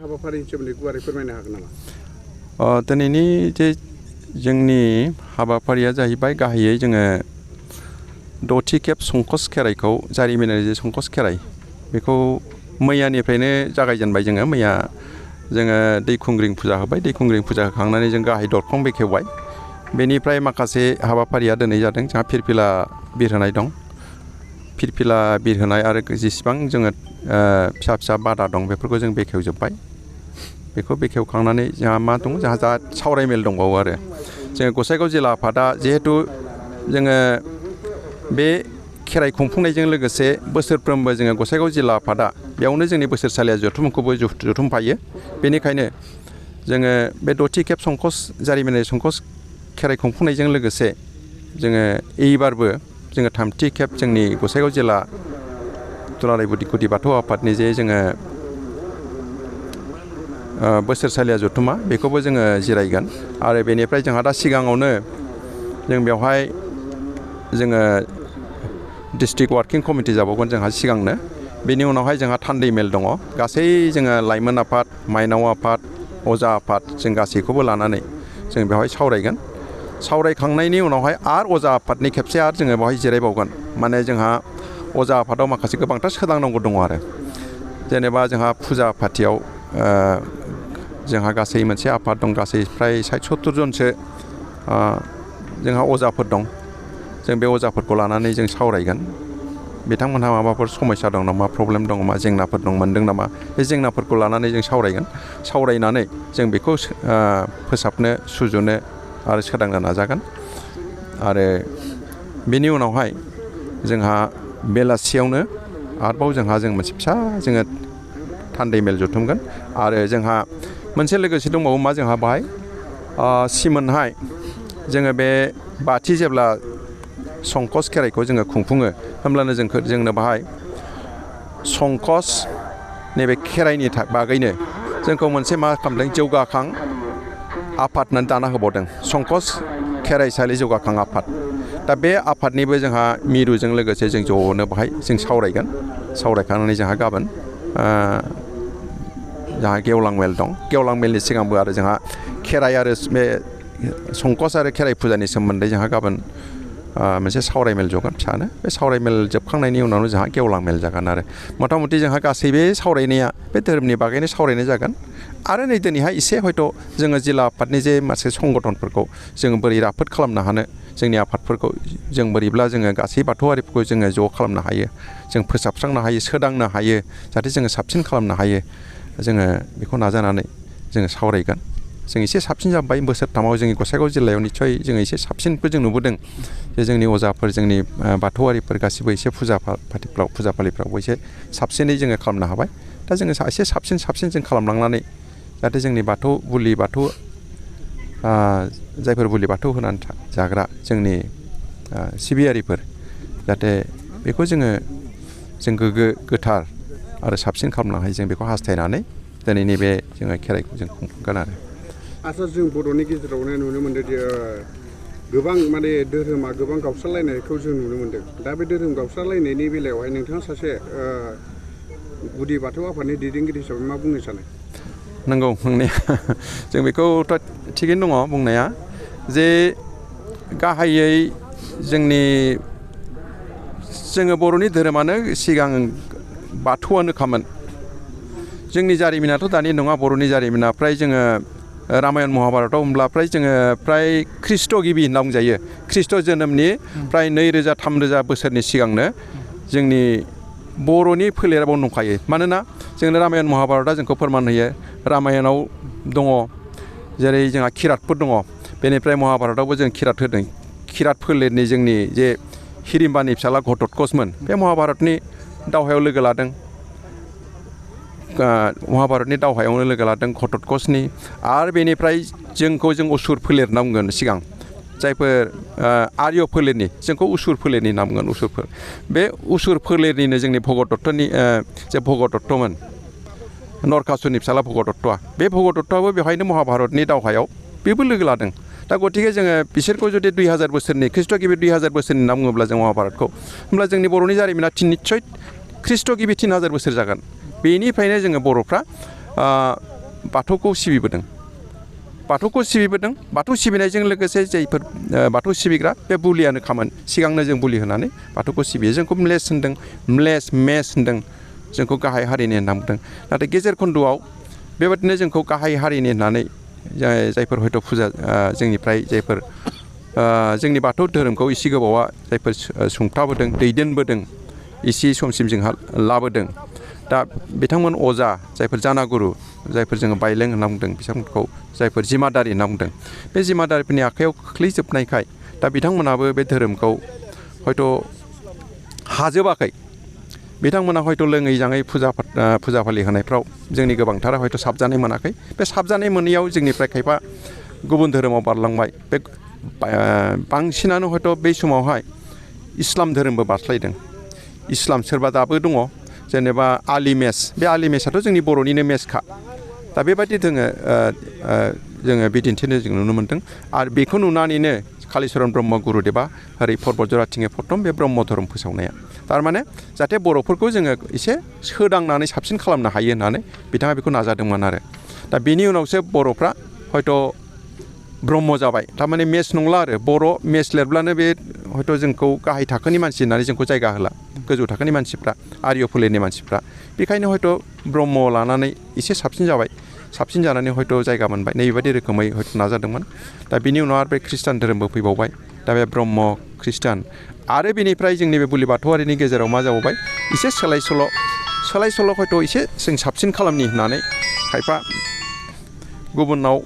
हाबाफारिनि सोमोन्दै गुवारै फोरमायनो हागोन नामा? दिनैनि जे जोंनि हाबाफारिया जाहैबाय गाहायै जोङो 6थि खेब संकस खेराइखौ जारिमिनारि जे संकस खेराइ बेखौ मैयानिफ्रायनो जागायजेनबाय जोङो। मैया जोङो दैखुंग्रिं फुजा होबाय। दैखुंग्रिं फुजा होखांनानै जों गाहाय दरखं बेखेवबाय। बेनिफ्राय माखासे हाबाफारिया दिनै जादों। जोंहा फिरफिला बिरहोनाय दं। फिरफिला बिरहोनाय आरो जेसेबां जोङो फिसा फिसा बादा दं बेफोरखौ जों बेखेवजोब्बाय। बेखौ बेखेवखांनानै जोंहा मा दं, जोंहा दा सावरायमेल दंबावो आरो जोङो गसाइगाव जिल्ला आफादा जिहेथु जोङो बे खेराइ खुंफुंनायजों लोगोसे बोसोरफ्रोमबो जोङो गसाइगाव जिल्ला आफादा बेयावनो जोंनि बोसोरसालिया जथुमखौबो जथुमफायो। बेनिखायनो जोङो बे 6थि खेब संकस जारिमिनारि संकस खेराइ खुंफुंनायजों लोगोसे जोङो एइबारबो जोङो 3थि खेब जोंनि गसाइगाव जिल्ला दुलाराय गुदि बाथौ आफादनि जे जोङो बोसोरसालिया जथुमा बेखौबो जोङो जिरायगोन। आरो बेनिफ्राय जोंहा दा सिगाङावनो जों बेवहाय जोङो डिस्ट्रिक्ट वार्किं कमिटि जाबावगोन जोंहा सिगांनो। बेनि उनावहाय जोंहा थान्दै मेल दङ। गासै जोङो लाइमोन आफाद, माइनाव आफाद, अजा आफाद जों गासैखौबो लानानै जों बेवहाय सावरायगोन। सावरायखांनायनि उनावहाय आरो अजा आफादनि खेबसे आरो जोङो बेवहाय जिरायबावगोन। माने जोंहा अजा आफादाव माखासे गोबांथार सोदांनांगौ दङ आरो जेनेबा जोंहा फुजा पाथियाव जोंहा गासै मोनसे आफाद दं। गासै फ्राय 60-70 जनसो जोंहा अजाफोर दं। जों बे अजाफोरखौ लानानै जों सावरायगोन। बिथांमोनहा माबाफोर समस्या दं नामा, प्रब्लेम दं नामा, जेंनाफोर मोनदों नामा, बे जेंनाफोरखौ लानानै जों सावरायगोन। सावरायनानै जों बेखौ फोसाबनो, सुजुनो आरो सोदांनो नाजागोन। आरो बेनि उनावहाय जोंहा बेलासियावनो आरोबाव जों मोनसे फिसा जोङो थान्दै मेल जथुमगोन। आरो जोंहा मोनसे लोगोसे दंबावो मा, जोंहा बाहाय सिमोनहाय जोङो बे बाथि जेब्ला संकस खेराइखौ जोङो खुंफुङो होमब्लानो जोंनो बाहाय संकस नैबे खेराइनि बागैनो जोंखौ मोनसे मा खालामदों, जौगाखां आफाद होननानै दाना होबावदों। संकस खेराइसालि जौगाखां आफाद। दा बे आफादनिबो जोंहा मिरुजों लोगोसे जों ज'नो बाहाय जों सावरायगोन। सावरायखांनानै जोंहा गाबोन जोंहा गेवलां मेल दं। गेवलां मेलनि सिगांबो आरो जोंहा खेराइ आरो बे संकस आरो खेराइ फुजानि सोमोन्दै जोंहा गाबोन मोनसे सावरायमेल जगोन फिसानो। बे सावरायमेल जोबखांनायनि उनावनो जोंहा गेवलां मेल जागोन। आरो मथा मथि जोंहा गासै बे सावरायनाया बे धोरोमनि बागैनो सावरायनाय जागोन। आरो नै दिनैहाय एसे हयथ' जोङो जिल्ला आफादनि जे माखासे संगठनफोरखौ जोङो बोरै राफोद खालामनो हानो, जोंनि आफादफोरखौ जों बोरैब्ला जोङो गासै बाथौआरिफोरखौ जोङो ज' खालामनो हायो, जों फोसाबस्रांनो हायो, सोदांनो हायो, जाहाथे जोङो साबसिन खालामनो हायो, जोङो बेखौ नाजानानै जोङो सावरायगोन। जों एसे साबसिन जाबाय बोसोरथामाव जोंनि गसाइगाव जिल्लायाव निस्सय जोङो एसे साबसिनखौ जों नुबोदों। जे जोंनि अजाफोर, जोंनि बाथौआरिफोर गासिबो एसे फुजा फालिफ्रावबो एसे साबसिनै जोङो खालामनो हाबाय। दा जोङो एसे साबसिन जों खालामलांनानै जाहाथे जोंनि बाथौ जायफोर बुलि बाथौ होनानै जाग्रा जोंनि सिबियारिफोर, जाहाथे बेखौ जों गोग्गो गोथार आरो साबसिन खालामनो हायो, जों बेखौ हास्थायनानै दिनैनि बे जोङो खेराइखौ जों खुंफुंगोन। आरो आच्चा, जों बर'नि गेजेरावनो नुनो मोन्दोंदि गोबां माने धोरोमा गोबां गावस्रालायनायखौ जों नुनो मोन्दों। दा बे धोरोम गावस्रालायनायनि बेलायावहाय नोंथाङा सासे गुदि बाथौ आफादनि दैदेनगिरि हिसाबै मा बुंनो सानो? नंगौ बुंनाया जों बेखौथ' थिगैनो दङ बुंनाया, जे गाहायै जोङो बर'नि धोरोमानो सिगां बाथौआनोखामोन। जोंनि जारिमिनाथ' दानि नङा। बर'नि जारिमिना फ्राय जोङो रामायण महाभारतआव होमब्ला फ्राय ख्रिस्ट' गिबि होनना बुंजायो। ख्रिस्ट' जोनोमनि फ्राय 2000-3000 बोसोरनि सिगांनो जोंनि बर'नि फोलेरा बाव दंखायो। मानोना जोंनो रामायण महाभारतआ जोंखौ फोरमान होयो। रामायणाव दङ जेरै जोंहा किरातफोर दङ। बेनिफ्राय महाभारतआवबो जों किरात होदों। किरात फोलेरनि जोंनि जे हिरिम्बानि फिसाला घटोत्कचमोन, बे महाभारतनि दावहायाव लोगो लादों। महाभारतनि दावहायावनो लोगो लादों घटोत्कचनि। आरो बेनिफ्राय जों असुर फोलेर होनना बुंगोन सिगां, जायफोर आर्य फोलेरनि, जोंखौ असुर फोलेरनि होनना बुंगोन। बे असुर फोलेरनिनो जोंनि भगदत्तनि जे भगदत्तमोन, नरकासुरनि फिसाला भगदत्तआ, बे भगदत्तआबो बेवहायनो महाभारतनि दावहायाव बेबो लोगो लादों। दा गतिके जोङो बिसोरखौ जुदि 2000 बोसोरनि ख्रिस्ट' गिबि 2000 बोसोरनि होनना बुङोब्ला जों महाभारतखौ, होमब्ला जोंनि बर'नि जारिमिना निस्सय ख्रिस्ट' गिबि 3000 बोसोर जागोन। बेनिफ्रायनो जोङो बर'फ्रा बाथौखौ सिबिबोदों। बाथौखौ सिबिबोदों। बाथौ सिबिनायजों लोगोसे जायफोर बाथौ सिबिग्रा बे बुलियानो खामोन। सिगांनो जों बुलि होनानै बाथौखौ सिबियो। जोंखौ म्लेस होनदों, मेस होनदों, जोंखौ गाहाय हारिनि होनना बुंदों। नाथाय गेजेर खन्द'आव बेबादिनो जोंखौ गाहाय हारिनि होननानै जायफोर हयथ' फुजा जोंनिफ्राय जायफोर जोंनि बाथौ धोरोमखौ इसे गोबावा जायफोर सुंथाबोदों, दैदेनबोदों, इसे समसिम जोंहा लाबोदों। दा बिथांमोन अजा, जायफोर जानागुरु, जायफोर जोङो बायलें होनना बुंदों, बिथांमोनखौ जायफोर जिमादारि होनना बुंदों, बे जिमादारिफोरनि आखायाव खोख्लैजोबनायखाय दा बिथांमोनाबो बे धोरोमखौ हयथ' हाजोबाखै। बिथांमोना हयथ' लोङै जाङै फुजा फालि होनायफ्राव जोंनि गोबांथारा हयथ' साबजानाय मोनाखै। बे साबजानाय मोनैयाव जोंनिफ्राय खायफा गुबुन धोरोमाव बारलांबाय। बे बांसिनानो हयथ' बै समावहाय इस्लाम धोरोमबो बारस्लायदों। इस्लाम सोरबा दाबो दङ, जेनेबा आलि मेस, बे आलि मेसआथ' जोंनि बर'निनो मेसखा। दा बेबायदि जोङो बिदिन्थिनो जों नुनो मोन्दों। आरो बेखौ नुनानैनो कालिचरन ब्रह्म गुरुदेबा ओरै पर्बतजराथिङै प्रथम बे ब्रह्म धोरोम फोसावनाया। थारमाने जाहाथे बर'फोरखौ जोङो एसे सोदांनानै साबसिन खालामनो हायो होननानै बिथाङा बेखौ नाजादोंमोन आरो। दा बेनि उनावसो बर'फ्रा हयथ' ब्रह्म जाबाय। थारमाने मेस नंला आरो। बर' मेस लिरब्लानो बे हयथ' जोंखौ गाहाय थाखोनि मानसि होननानै जोंखौ जायगा होला गोजौ थाखोनि मानसिफ्रा, आर्य फोलेरनि मानसिफ्रा। बेखायनो हयथ' ब्रह्म लानानै एसे साबसिन जाबाय। साबसिन जानानै हयथ' जायगा मोनबाय। नैबेबायदि रोखोमै हयथ' नाजादोंमोन। दा बिनि उनाव आरो बे खृष्टान धोरोमबो फैबावबाय। दा बे ब्रह्म खृष्टान आरो बेनिफ्राय जोंनि बे बुलि बाथौआरिनि गेजेराव मा जाबावबाय, एसे सोलाय सोल' हयथ' एसे जों साबसिन खालामनि होननानै खायफा गुबुनाव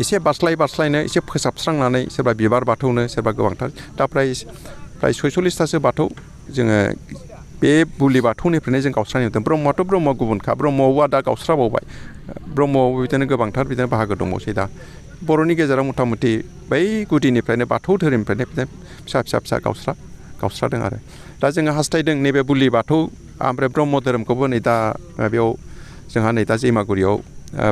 एसे बास्लायनो एसे फोसाबस्रांनानै सोरबा बिबार बाथौनो, सोरबा गोबांथार, दा फ्राय 46थासो बाथौ जोङो बे बुलि बाथौनिफ्रायनो जों गावस्रानाय नुदों। ब्रह्मआथ' ब्रह्म गुबुनखा, ब्रह्मआवबा दा गावस्राबावबाय। ब्रह्मआवबो बिदिनो गोबांथार बिदिनो बाहागो दंबावसै दा। बर'नि गेजेराव मथा मथि बै गुदिनिफ्रायनो बाथौ धोरोमनिफ्रायनो फिसा गावस्रादों आरो। दा जोङो हास्थायदों नैबे बुलि बाथौ ओमफ्राय ब्रह्म धोरोमखौबो नै दा बेयाव जोंहा नै दा जैमागुरियाव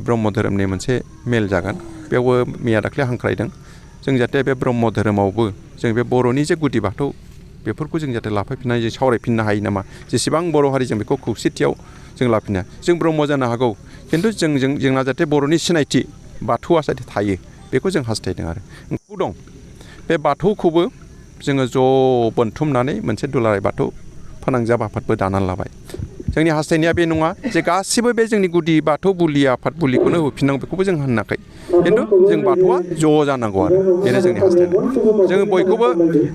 ब्रह्म धोरोमनि मोनसे मेल जागोन। बेयावबो मैया दाख्लै हांख्रायदों जों जाहाथे बे ब्रह्म धोरोमावबो जों बे बर'नि जे गुदि बाथौ बेफोरखौ जों जाहाथे लाफाफिननानै जों सावरायफिननो हायो नामा। जेसेबां बर' हारि जों बेखौ खौसेथियाव जों लाफिनो। जों ब्रह्म जानो हागौ, खिन्थु जोंना जाहाथे बर'नि सिनायथि बाथौआ जाहाथे थायो, बेखौ जों हास्थायदों आरो। दं बे बाथौखौबो जोङो ज' बोनथुमनानै मोनसे दुलाराय बाथौ फोनांजाब आफादबो दानानै लाबाय। जोंनि हास्थायनाया बे नङा जे गासिबो बे जोंनि गुदि बाथौ बुलि आफाद बुलिखौनो होफिननांगौ, बेखौबो जों होनाखै। खिन्थु जों बाथौआ ज' जानांगौ आरो बेनो जोंनि हास्थायनाय। जोङो बयखौबो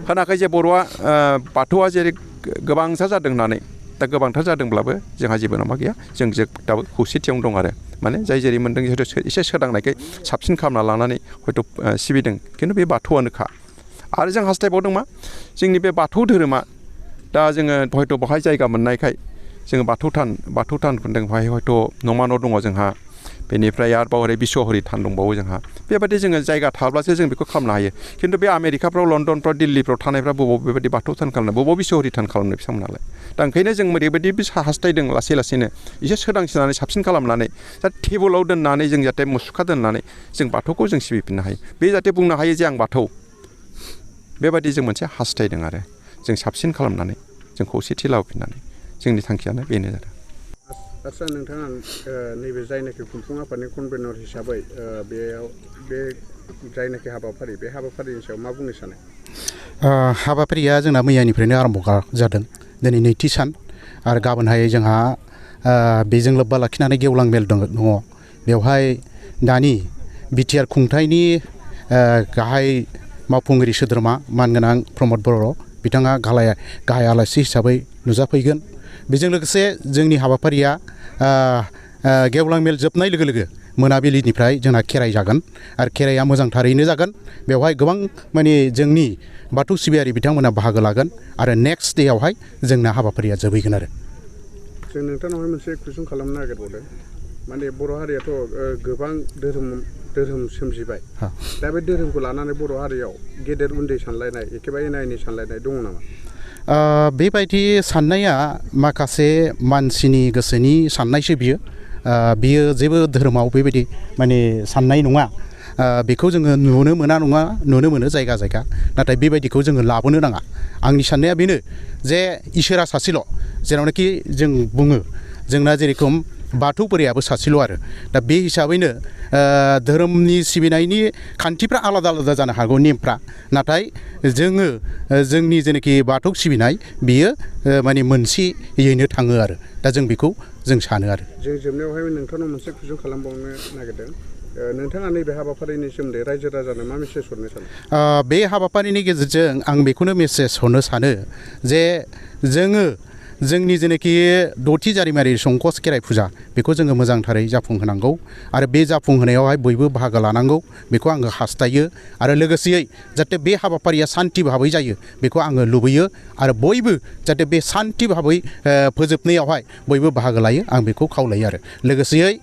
होनाखै जे बर'आ बाथौआ जेरै गोबांथार जादों होननानै। दा गोबांथार जादोंब्लाबो जोंहा जेबो माबा गैया। जों दाबो खौसेथियावनो दं आरो। माने जाय जेरै मोन्दों हयथ' एसे सोदांनायखाय साबसिन खालामना लानानै हयथ' सिबिदों, खिन्थु बे बाथौआनोखा। आरो जों हास्थायबावदों मा, जोंनि बे बाथौ धोरोमा दा जोङो हयथ' बेवहाय जायगा मोननायखाय जोङो बाथौ थान खुन्दों। बेवहाय हयथ' न'मा न' दङ जोंहा। बेनिफ्राय आरोबाव ओरै बिश्वहरि थान दंबावो जोंहा। बेबायदि जोङो जायगा थाब्लासो जों बेखौ खालामनो हायो। खिन्थु बे आमेरिकाफ्राव, लण्डनफ्राव, दिल्लीफ्राव थानायफ्रा बबाव बेबायदि बाथौ थान खालामनो, बबाव बिश्वहरि थान खालामनो बिथांमोनालाय। दा ओंखायनो जों ओरैबायदि हास्थायदों लासैनो एसे सोदांसिनानै साबसिन खालामनानै दा टेबोलाव दोननानै जों जाहाथे मुसुखा दोननानै जों बाथौखौ जों सिबिफिननो हायो। बे जाहाथे बुंनो हायो जे आं बाथौ। बेबायदि जों मोनसे हास्थायदों आरो। जों साबसिन खालामनानै जों खौसेथि लाबोफिननानै जोंनि थांखियानो बेनो जादों। आदसा नोंथाङा नैबे जायनाखि खुंफुं आफादनि कनभेनर हिसाबै बेयाव बे जायनाखि हाबाफारि, बे हाबाफारिनि सायाव मा बुंनो सानो? हाबाफारिया जोंना मैयानिफ्रायनो आरम्भ जादों। दिनै नैथि सान आरो गाबोनहाय जोंहा बेजों लोब्बा लाखिनानै गेवलां मेल दङ। बेवहाय दानि बिटिआर खुंथायनि गाहाय मावफुंगिरि सोद्रोमा मानगोनां प्रमद बर' बिथाङा गाहाय आलासि हिसाबै नुजाफैगोन। बेजों लोगोसे जोंनि हाबाफारिया गेवलां मेल जोबनाय लोगो लोगो मोनाबिलिनिफ्राय जोंना खेराइ जागोन आरो खेराइया मोजांथारैनो जागोन। बेवहाय गोबां माने जोंनि बाथौ सिबियारि बिथांमोना बाहागो लागोन आरो नेक्स्ट डेआवहाय जोंना हाबाफारिया जोबहैगोन आरो। जों नोंथांनावहाय मोनसे कुइसन खालामनो नागिरबावदों। माने बर' हारियाथ' गोबां धोरोम सोमजिबाय। दा बे धोरोमखौ लानानै बर' हारियाव गेदेर उन्दै सानलायनाय, एखेबारे एना एनि सानलायनाय दङ नामा? बेबायदि साननाया माखासे मानसिनि गोसोनि साननायसो बियो जेबो धोरोमाव बेबायदि माने साननाय नङा। बेखौ जोङो नुनो मोनो जायगा जायगा। नाथाय बेबायदिखौ जोङो लाबोनो नाङा। आंनि साननाया बेनो जे इसोरा सासेल'। जेरावनाखि जों बुङो जोंना जेरेखम बाथौ बोरायाबो सासेल' आरो दा बे हिसाबैनो धोरोमनि सिबिनायनि खान्थिफ्रा आलादा आलादा जानो हागौ नेमफ्रा नाथाय जोङो जोंनि जेनाखि बाथौ सिबिनाय बियो माने मोनसेयैनो थाङो आरो दा जों बेखौ जों सानो आरो जों जोबनायावहाय नोंथांनाव मोनसे कुइसन खालामबावनो नागिरदों नोंथाङा नैबे हाबाफारिनि सोमोन्दै रायजो राजानो मा मेसेज हरनो सानो बे हाबाफारिनि गेजेरजों आं बेखौनो मेसेज हरनो सानो जे जोङो जोंनि जेनाखि 6थि जारिमिनारि संकस खेराइ फुजा बेखौ जोङो मोजांथारै जाफुंहोनांगौ आरो बे जाफुंहोनायावहाय बयबो बाहागो लानांगौ बेखौ आङो हास्थायो आरो लोगोसेयै जाहाथे बे हाबाफारिया सान्थि भाबै जायो बेखौ आङो लुबैयो आरो बयबो जाहाथे बे सान्थि भाबै फोजोबनायावहाय बयबो बाहागो लायो आं बेखौ खावलायो आरो लोगोसेयै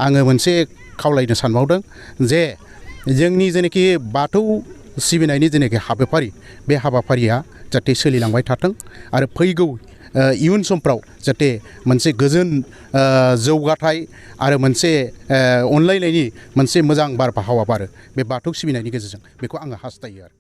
आङो मोनसे खावलायनो सानबावदों जे जोंनि जेनाखि बाथौ सिबिनायनि जेनाखि हाबाफारि बे हाबाफारिया जाहाथे सोलिलांबाय थाथों आरो फैगौ इयुन समफ्राव जाहाथे मोनसे गोजोन जौगाथाय आरो मोनसे अनलायनायनि मोनसे मोजां बारहावा बारो बे बाथौ सिबिनायनि गेजेरजों बेखौ आङो हास्थायो आरो